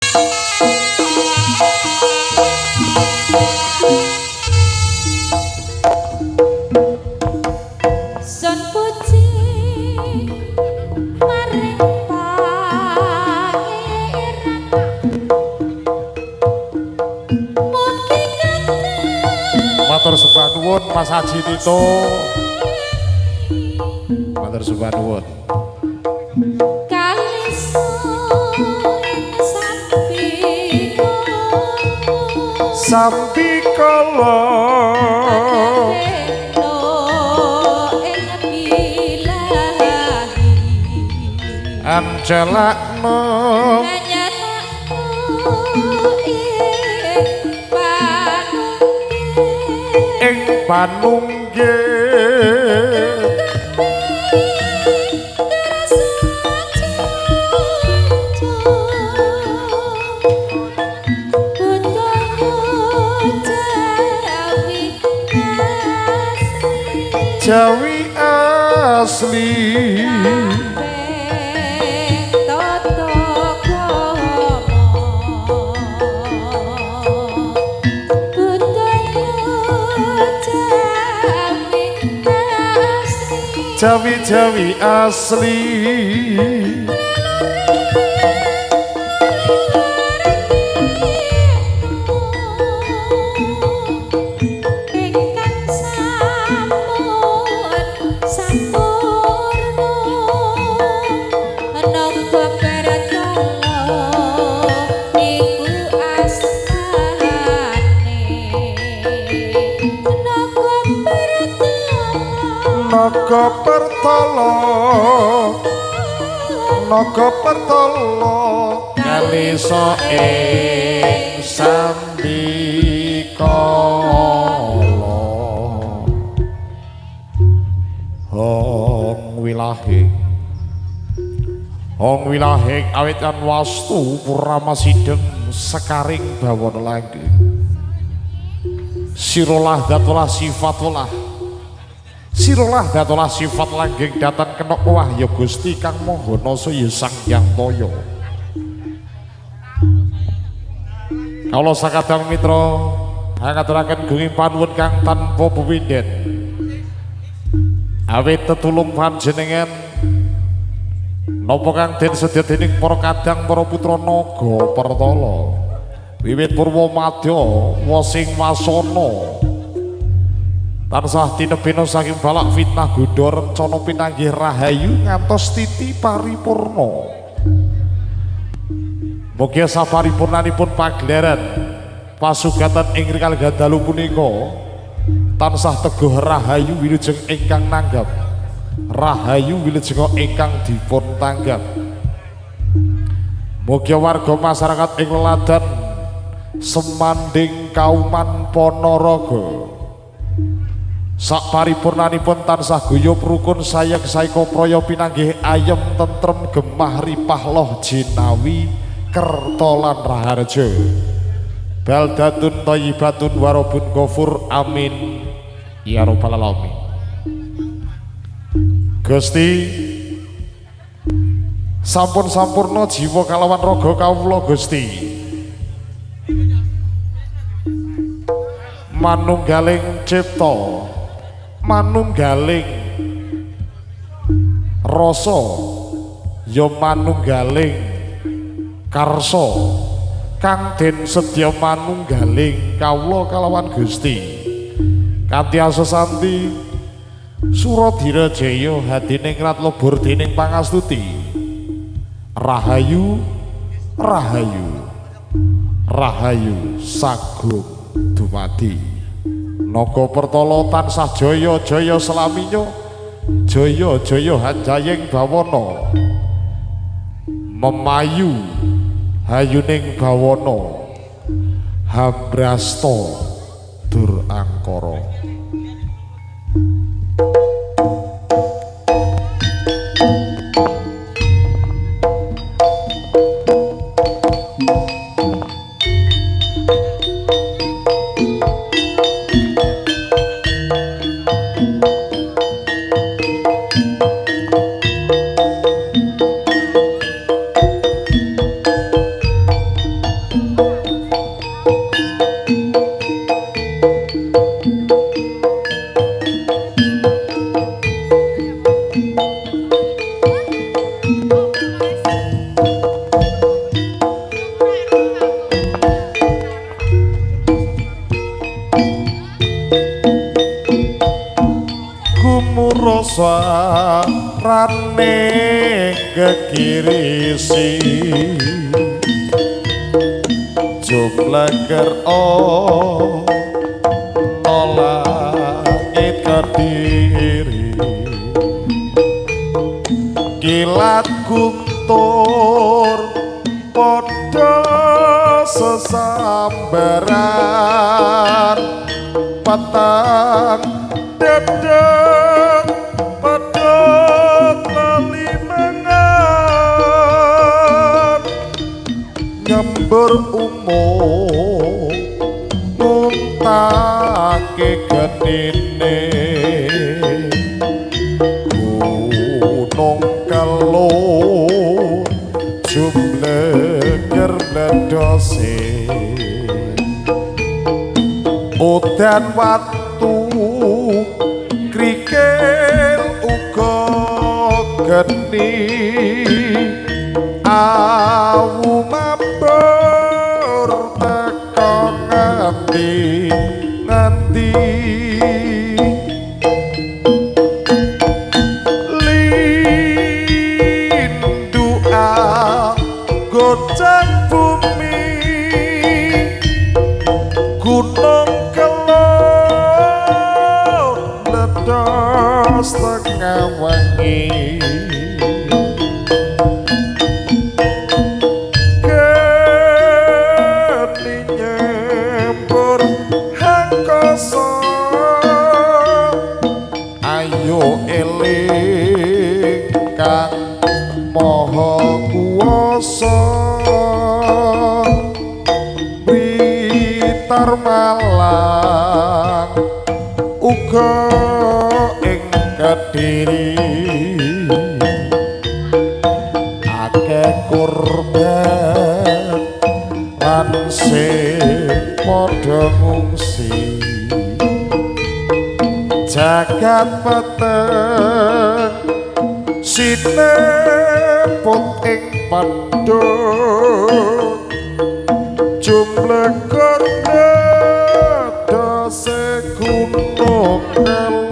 Sun puji maring pangeran mugi Matur sembah nuwun Mas Haji Tito. Matur sembah nuwun. Sambi kala Sambi kala ancelakno ing panunggih Jawi asli Jawi-jawi asli ingkang sampun sampurna naga pertala iku asmane naga pertala Naga Pertala Naga Pertala kalisa ing sambikala Hong wilahe Hong wilahe awit lan wastu puramasideng sekaring bawana langgeng Sirolah datolah sifatullah Sirolah datolah sifat langgeng datan kena wahya Gusti Kang Maha Nasa ya Sang Hyang Toya. Kawula sakadang mitra hangaturaken gunging panuwun kang tanpa pepindhen. Awit tetulung panjenengan napa kang den sedya dening para kadang para putra naga pertala. Wiwit purwa madya wasing wasana tansah tinebena saking balak fitnah godha rencana pinanggih rahayu ngantos titi paripurna. Mugia saparipurnanipun pagelaran pasugatan ing rikala dalu punika tansah teguh rahayu wilujeng ingkang nanggap, rahayu wilujeng ingkang dipun tanggap. Mugia warga masyarakat ing leladan Semanding Kauman Ponorogo sak paripurnanipun tansah guyub rukun sayek saeka praya pinanggih ayem tentrem gemah ripah loh jinawi kerta lan raharja. Baldatun thayyibatun warabun ghafur, amin ya rabbal alamin. Gusti sampun sampurna jiwa kalawan raga kawula Gusti, manunggaling cipta, manunggaling rasa, ya manunggaling karsa kang den sedya manunggaling kawula kalawan Gusti. Kanthi asa santi Suradira jaya hadiningrat lebur dening pangastuti. Rahayu rahayu rahayu sagung dumadi. Naga pertala tansah jaya jaya selaminya, jaya jaya hanjaying bawana, memayu hayuning bawana, hambrasta dur angkara. Rane kekirisi jumleger ana langit Kediri kilat guntur padha sesambaran petang dedeg padha kalimengan nyembur umum nuntake genine gunung Kelur jumleger bledose udan watu krikil uga geni awu mabur teka ngendi ngendi lindu gocek bumi gunung Kelur meledos tengah wengi geni nyembur angkasa ayo eling kang maha kuwasa Blitar Malang uga ing Kediri akeh korban lan sing padha ngungsi jagat peteng sinebut ing pedhot jumleger bledose gunung Kelur.